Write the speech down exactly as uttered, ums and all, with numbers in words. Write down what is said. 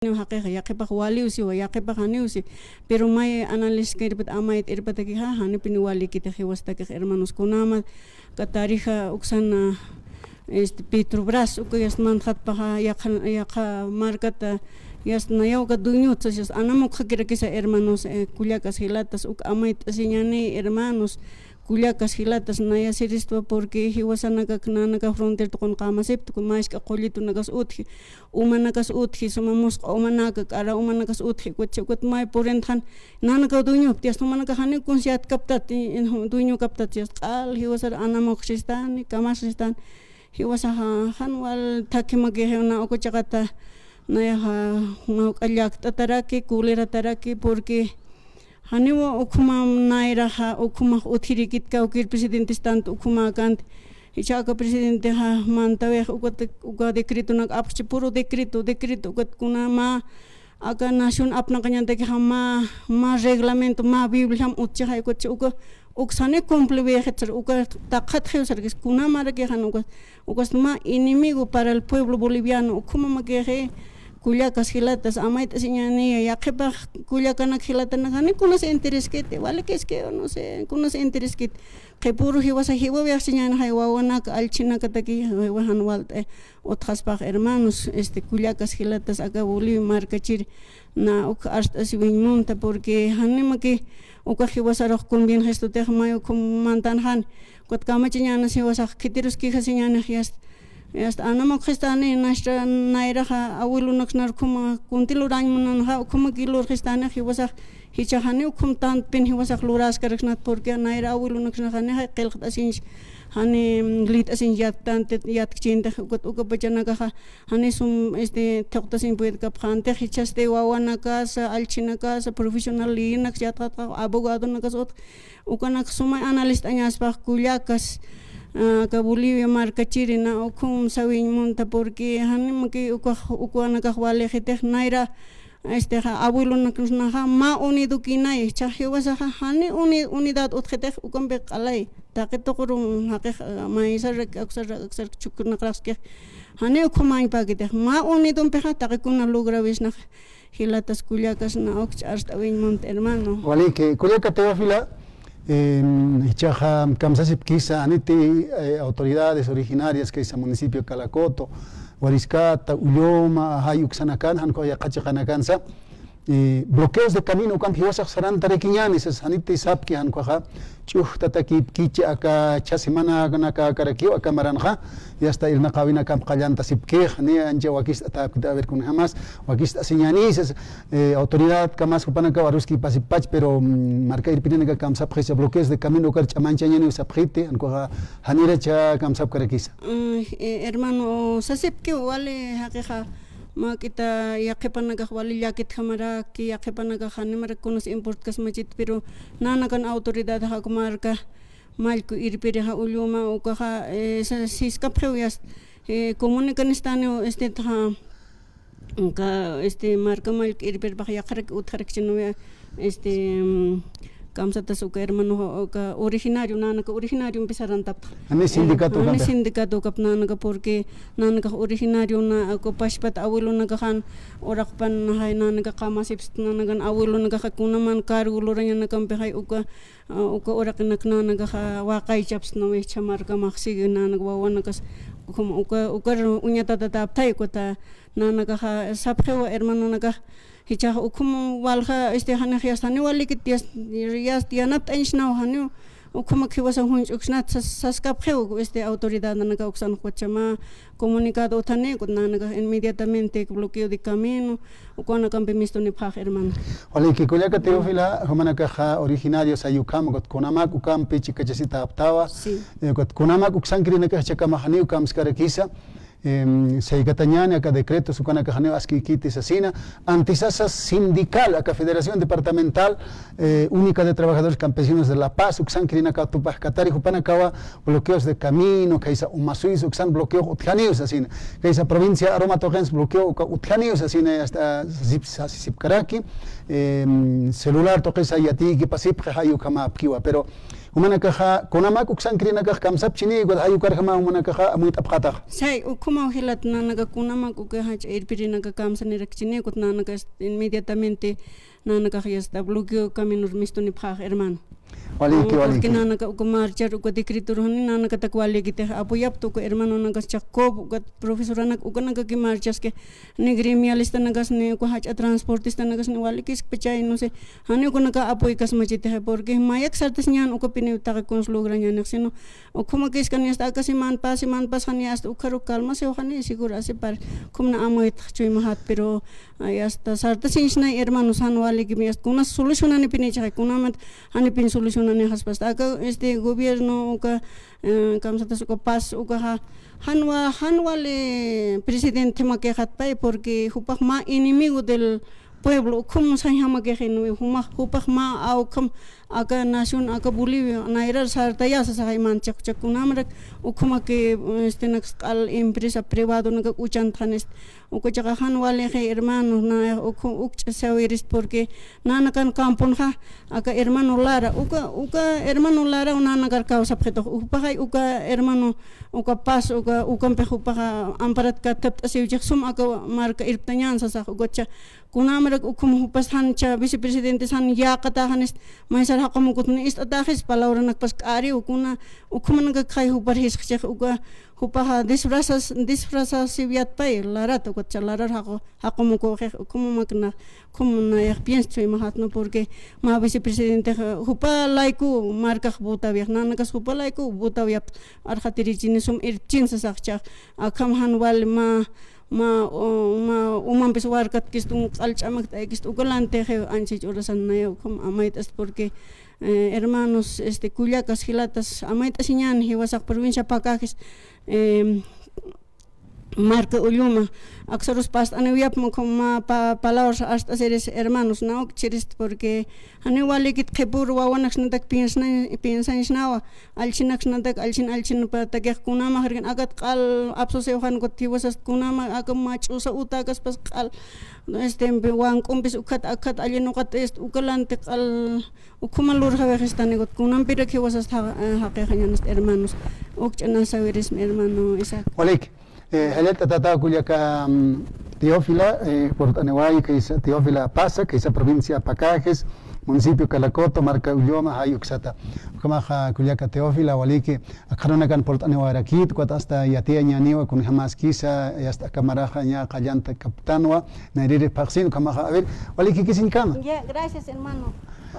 Jaqixa, yaqhipax waliw siwa, yaqhipax janiw si. Pero may análisis kirpit, amayt'irpatakixa, janipini walikiti jiwasatakix hermanos. Kunama, aka tarijaxan, este, Petrobras, uka yasta manjatpaxa, yaqha, yaqha markata, yasta nayaw uka dueñot, sas, yasta anamukjakirakisa hermanos, eh, kullakas jilatas, uka amayt'asiñani hermanos, kullakas jilatas, naya siristwa, porque jiwasanakak nanaka frontera tuqun qamasipta, uka mask'a qullitunakas utji, umanakas utji, suma musq'a umanaka, k'ara umanakas utji, ukat, ukat may purintaxan, nanaka dueñopta, yasta umanaka jani kuns yatkaptat, i, i, dueñokaptat, yasta q'al jiwasar anamukxistani, kamaxsistani, jiwasaxa jan wal thakhimakixiw na uka chiqata, nayaxa mawk'a llakt'ataraki, kulirataraki, porque janiw ukhama nayraxa, ukhumax utjirikit kawkir presidentes tanto ukhumäkänti. Jichha aka presidentexa mantawix ukat, uka decretonak apxchi, puro decreto, decreto, ukat kuna mä aka nación apnaqañatakixa mä, mä reglamento, mä Bibliam utjchixay, ukat uka, uksa jani cumpliwayxit sar, uka taqhatxiw sarkis, kunamarakixan uka, ukas mä enemigo para el pueblo boliviano, ukhamamakixi, kullakas jilatas, amayt'asiñani, yaqhipax kullakanak jilatanak, jani kunas intereskiti, walikiski, no sé, kunas intereskiti. Qhipüru jiwasa jiwawayxsiñanixay wawanak, allchhinakataki, jiwa jan walt'a utjaspax hermanos, este, kullakas jilatas, aka Bolivia markachiri, na uk arst'asiwiñ munta, porque janimaki uka jiwasarux conviene jistutix may ukham mantanxani, ukat kamachiñanas jiwasax khitirus quejasiñanix, yasta, yasta anamukxistani, nayraxa abuelonaksnar ukhama kunti lurañ munanxa, ukhamaki lurxistanix jiwasax, jichhax jani ukham tantpin jiwasax luraskaraksnat, porque nayra abuelonaksnax jani qillqt'asiñch, jani, mm, lït'asiñch yatktanti, yatkchintix, ukat uka pachanakaxa, jani sum, este, thuqtasiñ puydkapxantix, jichhasti wawanakasa, allchhinakasa, profesional leyinaks yatxatxa, abogadonakas utx, ukanak sumay analist'añaspax kullakas, ah, aka Bolivia markachiri na ukham sawiñ munta, porque janimaki ukax, ukanakax walixitix nayra, este, ja, abuelonaksnaxa mä unidokinay, jichhax jiwasaxa jani uni-, unidad utjitix, ukampi q'alay, taqi tuquru jaqix, ah, maysar, aksar, aksar chuknaqraxskix, jani ukhamañpäkitix, mä unidompixa taqi kuna lograwisnax, jilatas kullakas, na ukch arst'awiñ munta, hermano. Waliki, kullaka Teófila, em, jichhaxa kamsasipkisa, janiti, eh, autoridades originarias kaysa municipio Calacoto, Huariscata, Ulluma, jay uksanakan, jan ukax yaqha chiqanakansa, eh, bloqueos de camino ukamp jiwasax sarantarakiñäni, sas janiti sapki, jan ukaxa, ch'ujtatakipkichi aka chha semananakakarakiw aka maranxa, y hasta irnaqäwinakamp qallantasipkix, ni ancha wakist'atäpkit, a ver, kunjamas wakist'asiñäni, sas, eh, autoridadkamas jupanakaw aruskipasipach, pero, mm, marka irpirinaka kamsapxisa, bloqueos de camino ukar ch'amanchañäniw sapxiti, jan ukaxa janiracha kamsapkarakisa. Mm, eh, hermano, sasipkiw wali jaqixa, mä k'ita yaqhipanakax wali llakitjamaraki, yaqhipanakax janimarak kunas importkasmachit, pero nanakan autoridadax uk marka mallku irpirixa Ulluma ukaxa, eh, sa-, siskapxiw yast, eh, comunicanistaniw, este, txa, uka, este, marka mallku irpirpax yaqharak utjarakchiniw, este, mm, kamsatas uka hermano, uka originario, nanaka originariompi sarantapta. Jani sindicato, eh, jani ukampi. Sindicato ukap nanaka, porque nanakax originario na, uka pachpat abuelonakaxan uraqpan jay nanaka qamasipst, nanakan abuelonakaxa kunaman cargo lurañanakampixay uka, ah, uka uraqinak nanakaxa waqaychapst, no, jichha markamax sigui, nanak wawanakas, ukham, uka, ukar uñatatataptay, ukata nanakaxa sapxiwa hermanonakax, jichhax ukham walja, este, janix yast jani walikit yast, yast yanapt'añchsnaw, janiw ukhamak jiwasan juñch'uksnat sas-, saskapxiw, este, autoridadanaka uksan, ukat chama comunicado utjani, ukat nanakax inmediatamente bloqueo de camino, ukanakampi mistunipxax, hermano. Waliki, kullaka Teófila, jumanakaxa originarios jay ukham, ukat Cunamaq ukampi chikachasitäptawa. Sí. Eh, ukat Cunamaq uksankirinakax jichhakamax janiw kamskarakisa, em, saykatañäni aka decretos ukanakax janiw askïkiti sasina, antisasa sindical, aka Federación Departamental, eh, Única de Trabajadores Campesinos de La Paz, uksankirinaka tupaxkatari, jupanakawa bloqueos de camino, kaysa Umasuysa uksan bloqueo utjaniw sasina, kaysa provincia Aroma tuqins bloqueo uka utjaniw sasina, hasta sip-, sasipkaraki, em, celular tuqisa yatiykipasipxi, jay ukhamäpkiwa, pero Jumanakaxa, kunamak uksankirinakax kamsapchini, ukat jay ukarjama jumanakaxa amuyt'apxätaxa. Say, ukhumaw jilat nanaka kunamak uka jach'a irpirinaka kamsanirakchini, ukat nanaka inmediatamente nanakax ya está bloqueo caminor mistunipxäx, hermano. Waliki, no, porque waliki. Nanaka uka marchar, uka decretor jani, nanakatak walikitix apoyapxta, uka hermanonakas chax COB, uka profesoranak, ukanakaki marchaski, ni gremialistanakas, ni uka jach'a transportistanakas, ni walikiskpa chay, no sé, jani ukanaka apoykasmachitix, porque mayak sartasiñän ukapiniw taqi kuns lograñänix, sino ukhumakiskan, ya está, aka semana pas, semana pas, jani ya está, ukharu calmasiw, jani seguro así par, ukham na amuytx chuymajat, pero, ay, hasta sartasiñchnay, hermanos, jan walikimi, ya está, kunas solucionanipinichixay, kunamat janipin solucionanixaspa, hasta aka, este, gobierno, uka, eh, kamsatas, uka pas, ukaxa, jan wa-, jan wali presidente makixatpay, porque jupax mä enemigo del pueblo, ukham sañjamakixin, jumax, jupax mä awkham, aka nación, aka Bolivia, nayrar sartayasa saxay manchaq, kunamrak, ukhamaki, este, naks q'al empresa privado, naka uchantxanis, ukachaqa jan walixi, hermano, na, ukhu, ukch'a sawiris, porque nanakan camponxa, aka hermano Lara, uka, uka hermano Lara, nanakar kawsapxitux, jupaxay, uka hermano, uka pas, uka, ukampix jupaxa amparat kattapt'asiw chix sum aka marka irptañän sasax, ukacha, kunamrak ukham jupas jancha vicepresidentes jan yäqataxanist, maysar jaqumukut ni ist'ataxis, palabranakpas k'ariw, kuna, ukhamanakakxay jupar jisxchix, uka, jupaxa disfrazas, disfrazasiw yatpay, Larata, ukacha Larar jaqu-, jaqumukuxix, ukhamakna, ukham nayax pienschu imajat, ¿no? Porque mä vicepresidentex, jupa layku markax votawix, nanakas jupa layku votawayapxta, arxatirichini sum irpchin sasax chax, akham jan wali mä, mä, u-, mä umampis warkatkist, un q'al ch'amakt'aykist, uka lantixiw anchhich urasan nayaw ukham amayt'ast, porque, eh, hermanos, este, kullakas, jilatas, amayt'asiñäni, jiwasax provincia Pacajes, em, marka Ulluma, aksarus past'aniwayapxi, ukham mä pa-, palabras arst'asiris, hermanos, na ukchirist, porque janiw walikit qhipür wawanaksnatak piensna-, piensañsnawa, allchhinaksnatak, allchhin, allchhinpatakix kunamax irkin akat q'al apsusiw jan ukat jiwasast kunama, aka mä ch'usa utäkaspas q'al, este, wank'umpis ukhat, akhat allin ukat, este, uka lanti q'al, ukhama lurjawixistani ukat kunampirak jiwasast ja-, eh, jaqixañanist, hermanos. Ukch'a na sawirisma, hermano Isaac. Walik. Eh, jallallt'atata kullaka, mm, Teófila, eh, purt'aniway, kaysa Teófila Pasa, kaysa provincia Pacajes, municipio Calacoto, marka Ulluma, jay uksata. Ukhamaxa kullaka Teófila, waliki, akxarunakan purt'aniwarakit, ukat hasta yatiyañaniwa, kunjamaskisa, y hasta aka maraxa ña qallanta kaptanwa, nayrïri phaxsin, ukhamaxa, a ver, waliki kisiñkama. Ya, gracias, hermano.